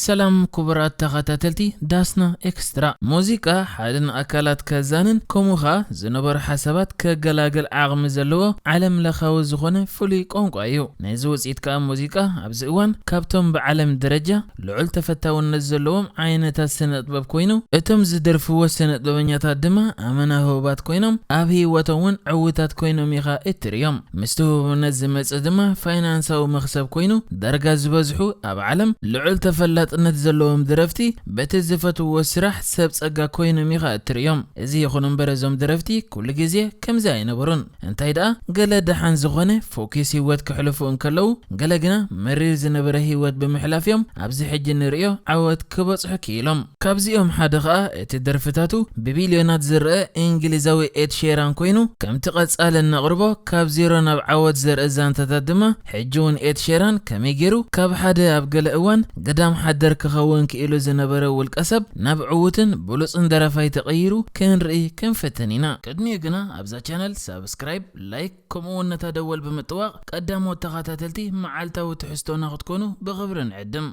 ሰላም ክቡራት ተኸታተልቲ ዳስና ኤክስትራ። ሙዚቃ ሓደ ንኣካላት ከዛንን ከምኡ ኸኣ ዝነበሩ ሓሳባት ከገላግል ዓቕሚ ዘለዎ ዓለም ለኻዊ ዝኾነ ፍሉይ ቋንቋ እዩ። ነዚ ውፅኢት ከኣ ሙዚቃ ኣብዚ እዋን ካብቶም ብዓለም ደረጃ ልዑል ተፈታውነት ዘለዎም ዓይነታት ስነ ጥበብ ኮይኑ፣ እቶም ዝደርፍዎ ስነ ጥበበኛታት ድማ ኣመና ህቡባት ኮይኖም ኣብ ህይወቶም እውን ዕውታት ኮይኖም ኢኻ እትርእዮም። ምስቲ ህቡብነት ዝመጽእ ድማ ፋይናንሳዊ መኽሰብ ኮይኑ፣ ዳርጋ ዝበዝሑ ኣብ ዓለም ልዑል ተፈላጥነት ዘለዎም ደረፍቲ በቲ ዝፈትውዎ ስራሕ ሰብ ጸጋ ኮይኖም ኢኻ እትርእዮም። እዚ ይኹን እምበር እዞም ደረፍቲ ኩሉ ግዜ ከምዚ ኣይነበሩን። እንታይ ደኣ ገለ ደሓን ዝኾነ ፎኪስ ህይወት ክሕልፉ እንከለዉ፣ ገለ ግና መሪር ዝነበረ ህይወት ብምሕላፍ እዮም ኣብዚ ሕጂ ንርእዮ ዓወት ክበጽሑ ክኢሎም። ካብዚኦም ሓደ ኸኣ እቲ ደርፍታቱ ብቢልዮናት ዝረአ እንግሊዛዊ ኤድ ሼራን ኮይኑ፣ ከምቲ ቀጻሊ እነቕርቦ ካብ ዜሮ ናብ ዓወት ዘርኢ ዛንታታት ድማ፣ ሕጂ እውን ኤድ ሼራን ከመይ ገይሩ ካብ ሓደ ኣብ ገለ እዋን ግዳም ሓደር ክኸውን ክኢሉ ዝነበረ ውልቀ ሰብ ናብ ዕዉትን ብሉጽን ደራፋይ ተቐይሩ ክንርኢ ክንፍትን ኢና። ቅድሚኡ ግና ኣብዛ ቻነል ሳብስክራይብ፣ ላይክ ከምኡ እውን ነታ ደወል ብምጥዋቕ ቀዳሞት ተኸታተልቲ መዓልታዊ ትሕዝቶና ክትኮኑ ብኽብሪ ንዕድም።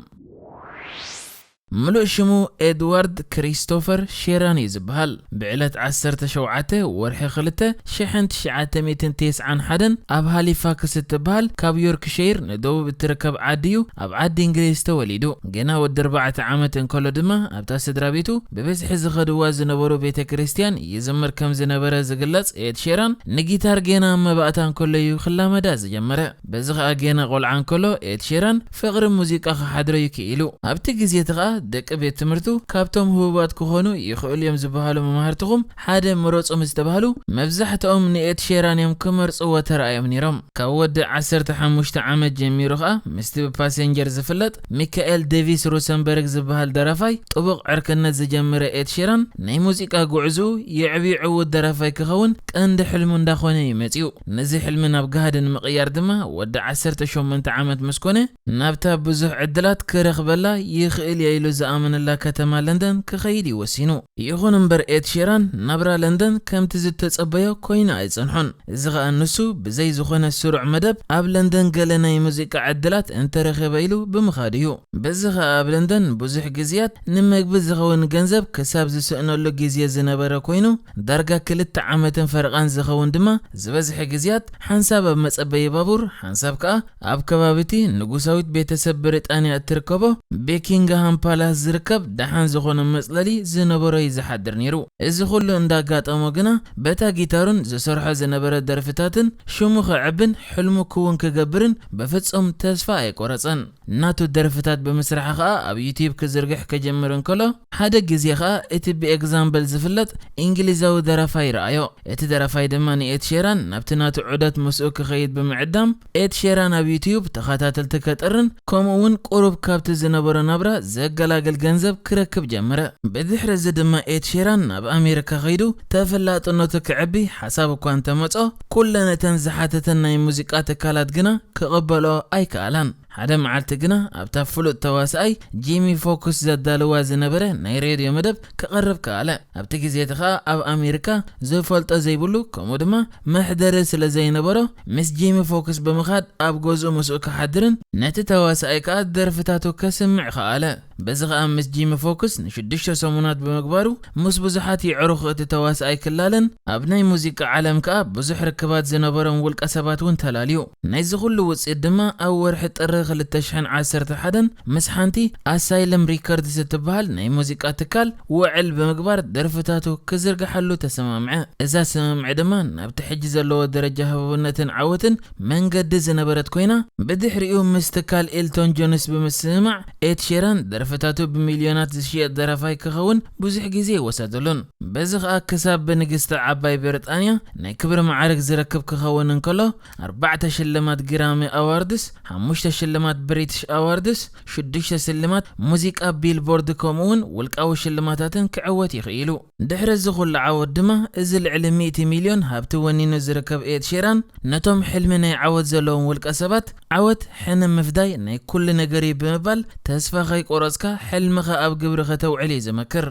ምሉእ ሽሙ ኤድዋርድ ክሪስቶፈር ሼራን እዩ ዝበሃል። ብዕለት ዓሰርተ ሸውዓተ ወርሒ ክልተ ሽሕን ትሽዓተ ሚእትን ተስዓን ሓደን ኣብ ሃሊፋክስ እትበሃል ካብ ዮርክሸይር ንደቡብ እትርከብ ዓዲ እዩ ኣብ ዓዲ እንግሊዝ ተወሊዱ። ገና ወዲ ኣርባዕተ ዓመት እንከሎ ድማ ኣብታ ስድራ ቤቱ ብብዝሒ ዝኸድዋ ዝነበሩ ቤተ ክርስቲያን ይዝምር ከም ዝነበረ ዝግለጽ ኤድ ሼራን ንጊታር ገና ኣብ መባእታ እንከሎ እዩ ክላመዳ ዝጀመረ። በዚ ኸኣ ገና ቆልዓ እንከሎ ኤድ ሼራን ፍቕሪ ሙዚቃ ክሓድሮ እዩ ክኢሉ። ኣብቲ ግዜ እቲ ኸኣ ደቂ ቤት ትምህርቱ ካብቶም ህቡባት ክኾኑ ይኽእሉ እዮም ዝበሃሉ መማህርትኹም ሓደ ምረጹ ምስ ተባህሉ፣ መብዛሕትኦም ንኤድ ሼራን እዮም ክመርጽዎ ተራእዮም ነይሮም። ካብ ወዲ ዓሰርተ ሓሙሽተ ዓመት ጀሚሩ ኸኣ ምስቲ ብፓሴንጀር ዝፍለጥ ሚካኤል ዴቪስ ሩሰንበርግ ዝበሃል ደራፋይ ጥቡቕ ዕርክነት ዝጀመረ ኤድ ሼራን ናይ ሙዚቃ ጉዕዝኡ የዕብዩ ዕዉት ደራፋይ ክኸውን ቀንዲ ሕልሙ እንዳኾነ እዩ መጺኡ። ነዚ ሕልሚ ናብ ጋህዲ ንምቕያር ድማ ወዲ ዓሰርተ ሸሞንተ ዓመት ምስ ኮነ ናብታ ብዙሕ ዕድላት ክረኽበላ ይኽእል እየ ኢሉ ዝኣመነላ ከተማ ለንደን ክኸይድ እዩ ወሲኑ። ይኹን እምበር ኤድ ሼራን ናብራ ለንደን ከምቲ ዝተጸበዮ ኮይኑ ኣይጸንሖን። እዚ ኸኣ ንሱ ብዘይ ዝኾነ ስሩዕ መደብ ኣብ ለንደን ገለ ናይ ሙዚቃ ዕድላት እንተረኸበ ኢሉ ብምኻድ እዩ። በዚ ኸኣ ኣብ ለንደን ብዙሕ ግዜያት ንመግቢ ዝኸውን ገንዘብ ክሳብ ዝስእነሉ ግዜ ዝነበረ ኮይኑ፣ ዳርጋ ክልተ ዓመትን ፈረቓን ዝኸውን ድማ ዝበዝሐ ግዜያት ሓንሳብ ኣብ መጸበዪ ባቡር፣ ሓንሳብ ከኣ ኣብ ከባቢ እቲ ንጉሳዊት ቤተሰብ ብሪጣንያ እትርከቦ ቤኪንግሃም ፓላስ ዝርከብ ደሓን ዝኾነ መጽለሊ ዝነበሮ እዩ ዝሓድር ነይሩ። እዚ ኩሉ እንዳጋጠሞ ግና በታ ጊታሩን ዝሰርሖ ዝነበረ ደርፍታትን ሽሙ ክዕብን ሕልሙ ክውን ክገብርን በፍጹም ተስፋ ኣይቆረጸን። ናቱ ደርፍታት ብምስራሕ ኸኣ ኣብ ዩቲዩብ ክዝርግሕ ክጅምር እንከሎ፣ ሓደ ግዜ ኸኣ እቲ ብኤግዛምብል ዝፍለጥ እንግሊዛዊ ደራፋይ ረኣዮ። እቲ ደራፋይ ድማ ንኤድ ሼራን ናብቲ ናቱ ዑደት ምስኡ ክኸይድ ብምዕዳም፣ ኤድ ሼራን ኣብ ዩቲዩብ ተኸታተልቲ ከጥርን ከምኡ እውን ቁሩብ ካብቲ ዝነበሮ ናብራ ዘገላግል ገንዘብ ክረክብ ጀመረ። ብድሕሪ እዚ ድማ ኤድ ሼራን ናብ ኣሜሪካ ከይዱ ተፈላጥነቱ ክዕቢ ሓሳብ እኳ እንተመጾ፣ ኩለን እተን ዝሓተተን ናይ ሙዚቃ ትካላት ግና ክቕበልኦ ኣይከኣላን። ሓደ መዓልቲ ግና ኣብታ ፍሉጥ ተዋሳኣይ ጂሚ ፎክስ ዘዳልዋ ዝነበረ ናይ ሬድዮ መደብ ክቐርብ ከኣለ። ኣብቲ ግዜ እቲ ኸኣ ኣብ ኣሜሪካ ዝፈልጦ ዘይብሉ ከምኡ ድማ መሕደሪ ስለ ዘይነበሮ ምስ ጂሚ ፎክስ ብምኻድ ኣብ ገዝኡ ምስኡ ክሓድርን ነቲ ተዋሳኣይ ከኣ ደርፍታቱ ከስምዕ ከኣለ። በዚ ኸኣ ምስ ጂሚ ፎክስ ንሽዱሽተ ሰሙናት ብምግባሩ ምስ ብዙሓት የዕሩኽ እቲ ተዋሳኣይ ክላለን ኣብ ናይ ሙዚቃ ዓለም ከኣ ብዙሕ ርክባት ዝነበሮም ውልቀ ሰባት እውን ተላልዩ። ናይዚ ኩሉ ውጽኢት ድማ ኣብ ወርሒ ጥሪ ክልተ ሽሕን ዓሰርተ ሓደን ምስ ሓንቲ ኣሳይለም ሪከርድስ እትበሃል ናይ ሙዚቃ ትካል ውዕል ብምግባር ደርፍታቱ ክዝርግሓሉ ተሰማምዐ። እዛ ስምምዕ ድማ ናብቲ ሕጂ ዘለዎ ደረጃ ህቡብነትን ዓወትን መንገዲ ዝነበረት ኮይና፣ ብድሕሪኡ ምስ ትካል ኤልቶን ጆንስ ብምስምማዕ ኤድ ሼራን ደርፍታቱ ብሚልዮናት ዝሽየጥ ደራፋይ ክኸውን ብዙሕ ግዜ ኣይወሰደሉን። በዚ ኸኣ ክሳብ ብንግስቲ ዓባይ ብሪጣንያ ናይ ክብሪ ማዕርግ ዝረክብ ክኸውን እንከሎ፣ ኣርባዕተ ሽልማት ግራሚ ኣዋርድስ፣ ሓሙሽተ ሽልማት ብሪቲሽ ኣዋርድስ፣ ሽዱሽተ ሽልማት ሙዚቃ ቢልቦርድ ከምኡ እውን ውልቃዊ ሽልማታትን ክዕወት ይኽኢሉ። ድሕሪ እዚ ኩሉ ዓወት ድማ እዚ ልዕሊ ሚእቲ ሚልዮን ሃብቲ ወኒኑ ዝርከብ ኤድ ሼራን ነቶም ሕልሚ ናይ ዓወት ዘለዎም ውልቀ ሰባት ዓወት ሕነ ምፍዳይ ናይ ኩሉ ነገር እዩ ብምባል ተስፋ ከይቆረጽካ ሕልምኻ ኣብ ግብሪ ከተውዕል እዩ ዝመክር።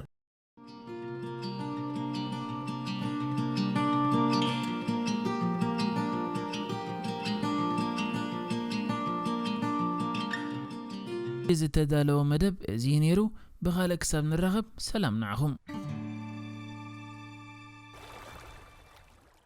ዝተዳለወ መደብ እዚ ነይሩ። ብኻልእ ክሳብ ንራኸብ ሰላም ንዓኹም።